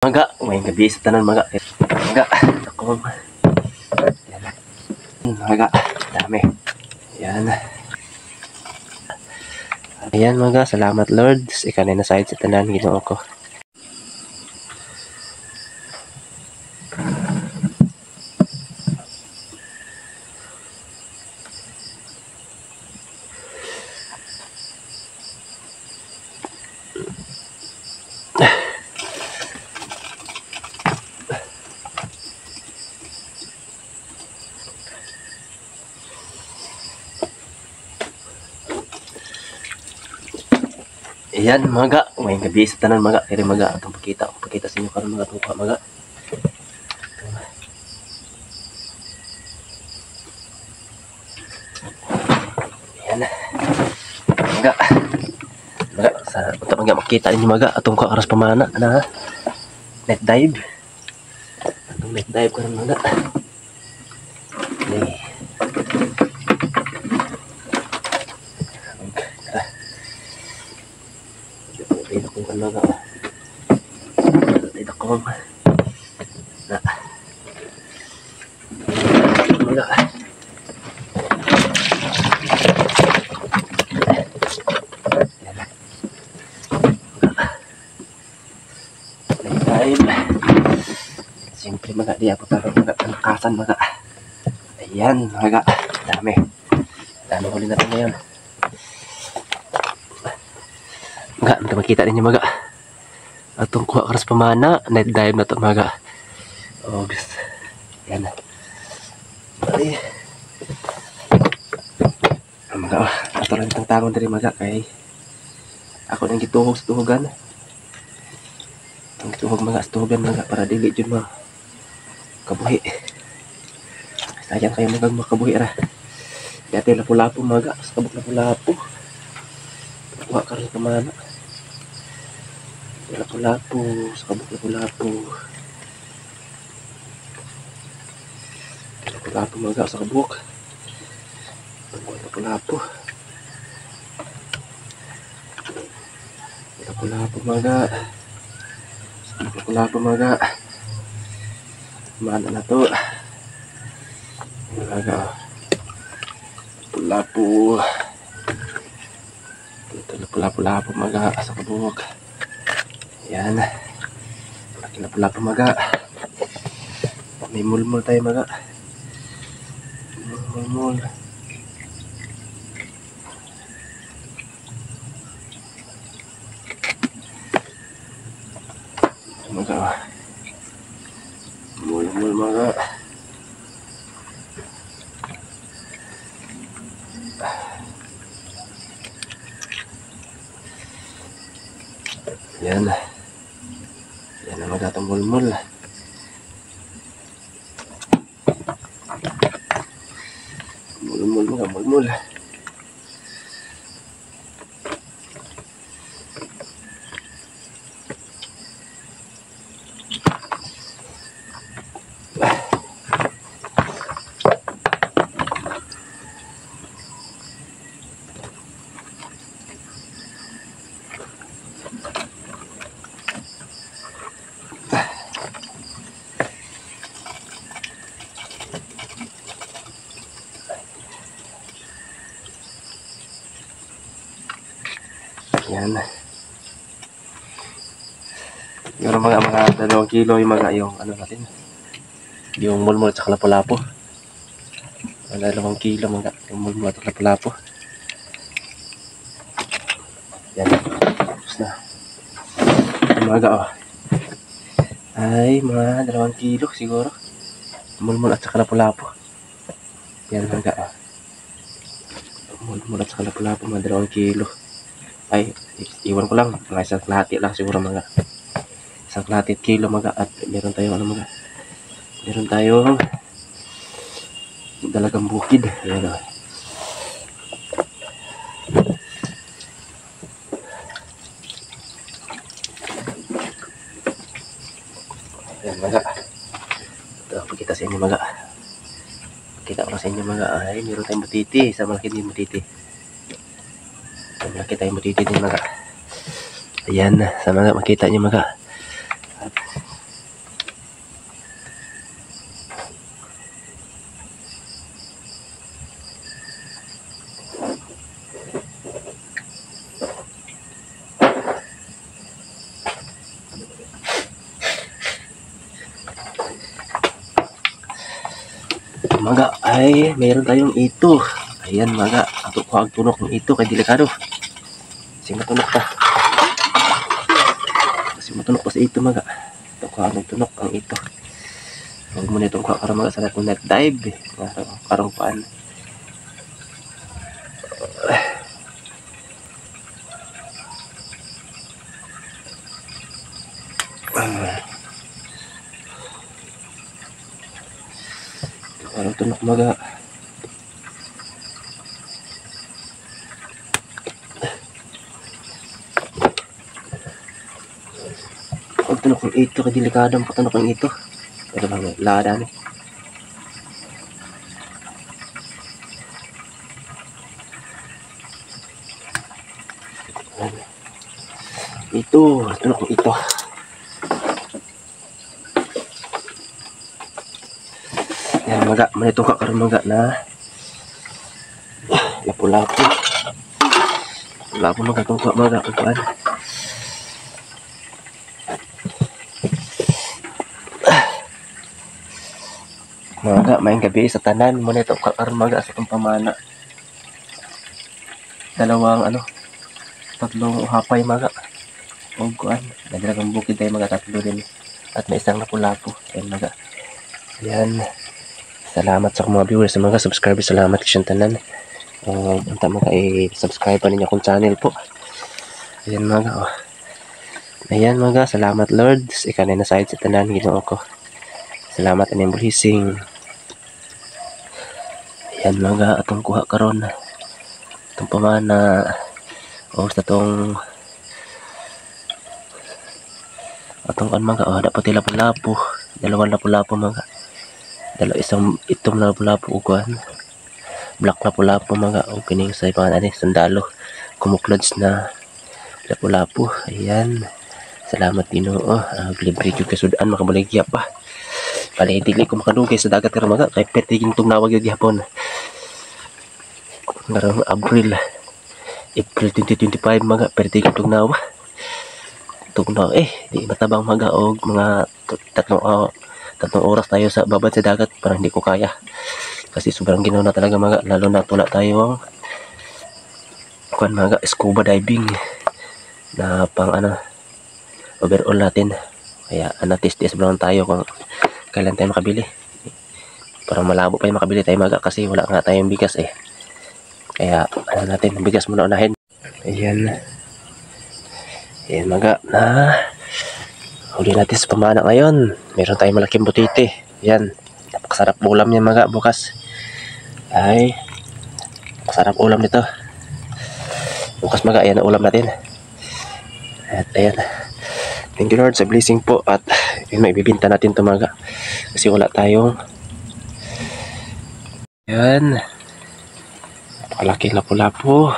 Maga, ngayong gabi sa tanan maga. Maga, ako. Yan. Maga, dami. Yan. Ayan maga, salamat Lord. Ikaw na nasayod sa tanan, Ginoo ko. Ayan maga, ngayong gabi sa tanan maga, kaya maga atong pakita, pakita sa inyo karon mga tuka maga. Ayan. Maga. Maga sa unta maga makita ninyo maga atong karas pamana na net dive. Atong net dive karon maga. Ni. Maga. Dito ko. Na. Maga. Next time. Siyempre maga di ako taro maga panakasan maga. Ayan maga. Dami. Dami huli natin ngayon. Maga, makita ninyo maga. Atong kuha karas pamana, net dive na to maga. August. Yan. Ay. Maga, oh. Ato lang itong tangon diri maga kay ako nang gituhog sa tuhogan. Ang gituhog maga sa tuhogan maga para dili jud ma kabuhi. Sayang kayo maga makabuhi ra. Dati lapu-lapu maga, sa kabuk lapu-lapu. Kuha karas pamana. Lapu-lapu, sa kabuk lapu-lapu. Lapu-lapu maga sa kabuk. Lapu-lapu. Lapu-lapu maga. Lapu-lapu maga. Mana na to? Maga. Lapu-lapu. Ito lapu-lapu maga sa kabuk. Yan. Laki lapu-lapu maga. May mulmul tayo maga. Mulmul. Maga. Mulmul maga. Yan. Yan ang maga itong mulmul. Mulmul mga mulmul. Yan. Yung mga 2 kilo yung mga yung ano natin. Yung mulmul at saka lapu-lapu. Mga 2 kilo mga yung mulmul at lapu-lapu. Yan. Tapos na. Yung mga oh. Ay, mga 2 kilo siguro. Mulmul at saka lapu-lapu. Yan mga oh. Mulmul at saka lapu-lapu mga 2 kilo. Ay, iwan ko lang. Mga 1 kalahati lang siguro mga. 1 kalahati kilo mga. At meron tayong ano mga. Meron tayong dalagang bukid. Ayan o. Ayan mga. Ito, pakita sa inyo mga. Pakita ko lang sa inyo mga. Ay, meron tayong butiti. Sa malaki din butiti. Malaki tayong butiti din mga. Ayan, sa mga makita nyo mga. At Maga ay meron tayong ito. Ayan maga, ato ko ang tunok ng ito kay delikado. Kasi matunok pa. Kasi matunok pa sa ito maga. Ito ko ang tunok ang ito. Huwag mo na itong kuha karon maga sa natong net dive. Karong paan. Karong tunok maga. Pag tunok ng ito, kay delikado ang patunok ng ito. Pero bang lada ni. Ito, tunok ng ito. Yan maga, manitong ka karon maga na lapu-lapu. Lapu-lapu maga tungka maga kuan. Maga, maayong gabi sa tanan. Muna ito karon maga sa itong pamana. Dalawang ano, tatlong hapay maga. O kuan, naglagang bukid tayo maga, tatlo din. At may isang lapu-lapu. Ayan maga. Ayan. Salamat sa mga viewers, sa mga subscribers. Salamat sa tanan. Unta mga i-subscribe pa ninyo akong channel po. Ayan maga. Oh. Ayan maga, salamat Lord. Ikaw na nasayad sa tanan, Ginoo ko. Salamat aning blessing. Ayan mga atong kuha karon. Atong pamana o sa atong atong kan mga oh, dapat lapu-lapu, dalawang lapu-lapu mga. Dalawa isang itom na lapu-lapu ug kuan. Black lapu-lapu mga og kining sa iban ani sundalo kumuklods na lapu-lapu. Ayan. Salamat Ginoo. Libre jud kasudan makabaligya pa. Bali dili ko makadugay sa dagat karon maga kay perti tugnawa gyud gihapon. Karong Abril 2025 maga perti tugnawa. Tugnaw eh di matabang maga og mga tatlong oras tayo sa babad sa dagat, parang hindi ko kaya. Kasi sobrang ginaw na talaga maga, lalo na tula tayo ang kuan maga scuba diving na pang ano overall natin. Kaya ano, test lang tayo kung kailan tayo makabili. Parang malabo pa yung makabili tayo maga kasi wala nga tayong bigas eh. Kaya ano natin, bigas muna unahin. Ayan. Ayan maga na huli natin sa pamana ngayon. Meron tayong malaking butite. Ayan. Napakasarap ulam niya maga bukas. Ay, napakasarap ulam nito. Bukas maga, ayan ang ulam natin. At ayan. Thank you Lord sa blessing po. At yun, maibibinta natin ito maga. Kasi wala tayong. Ayan. Napakalaking lapu-lapu.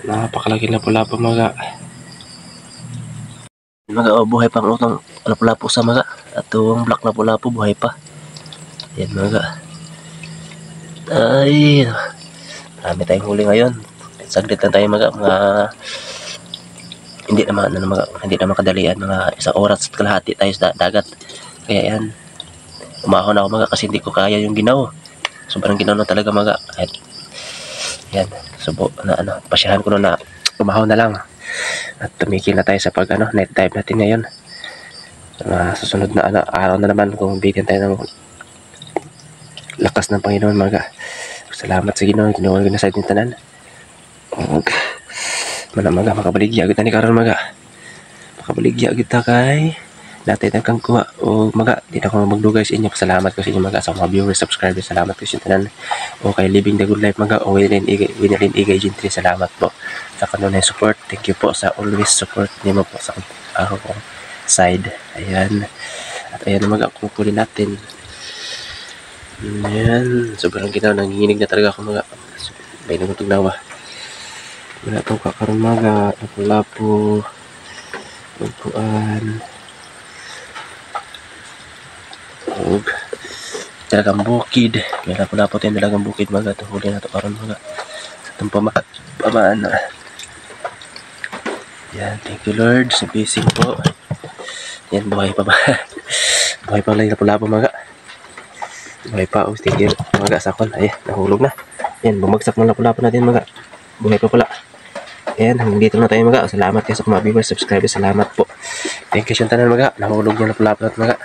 Napakalaking lapu-lapu maga. Maga, oh, buhay pang utang lapu-lapu sa maga. Atong black lapu-lapu buhay pa. Ayan maga. Ay, marami tayong huli ngayon. Saglit lang tayo maga, mga hindi naman ano, mga, hindi naman kadalian, mga isang oras at kalahati tayo sa dagat. Kaya yan, umahon ako maga kasi hindi ko kaya yung ginaw. Sobrang ginaw na talaga maga. At yan, subo na ano, pasyahan ko na umahon na lang. At tumigil na tayo sa pag ano, night dive natin ngayon. Susunod na ano, araw na naman kung bigyan tayo ng lakas ng Panginoon maga. Salamat sa Ginoo, Ginoo na sa ating tanan. Og mana maga makabaligya gyud ni karon maga. Makabaligya gyud ta kay natay kang kuha og maga di na ko magdugay sa inyo. Salamat ko sa inyo maga sa mga viewers, subscribers, salamat ko sa tanan. O kay Living the Good Life maga o Winalyn Igay Gentry, salamat po sa kanunay support. Thank you po sa always support nimo po sa akong side. Ayan. At ayan maga kukunin natin. Ayan, sobrang ginaw, nanginginig na talaga ako maga. May nagtugnawa. Wala itong kakaroon maga, lapu-lapu, upuan, ug dalagang bukid. May lapu-lapu tayong dalagang bukid maga. Ito, huli na ito karon maga. Sa itong pamaan. Ayan, thank you Lord sa blessing po. Ayan, buhay pa ba? Buhay pa lang lapu-lapu maga. Buhay pa, oh, sticker. Mga sakon. Ayan, nahulog na. Ayan, bumagsak na lapu-lapu natin, mga. Buhay pa pala. Ayan, hanggang dito na tayo, mga. Salamat kayo sa mga viewers, subscribers. Salamat po. Thank you sa tanan, mga. Nahulog yung lapu-lapu natin, mga.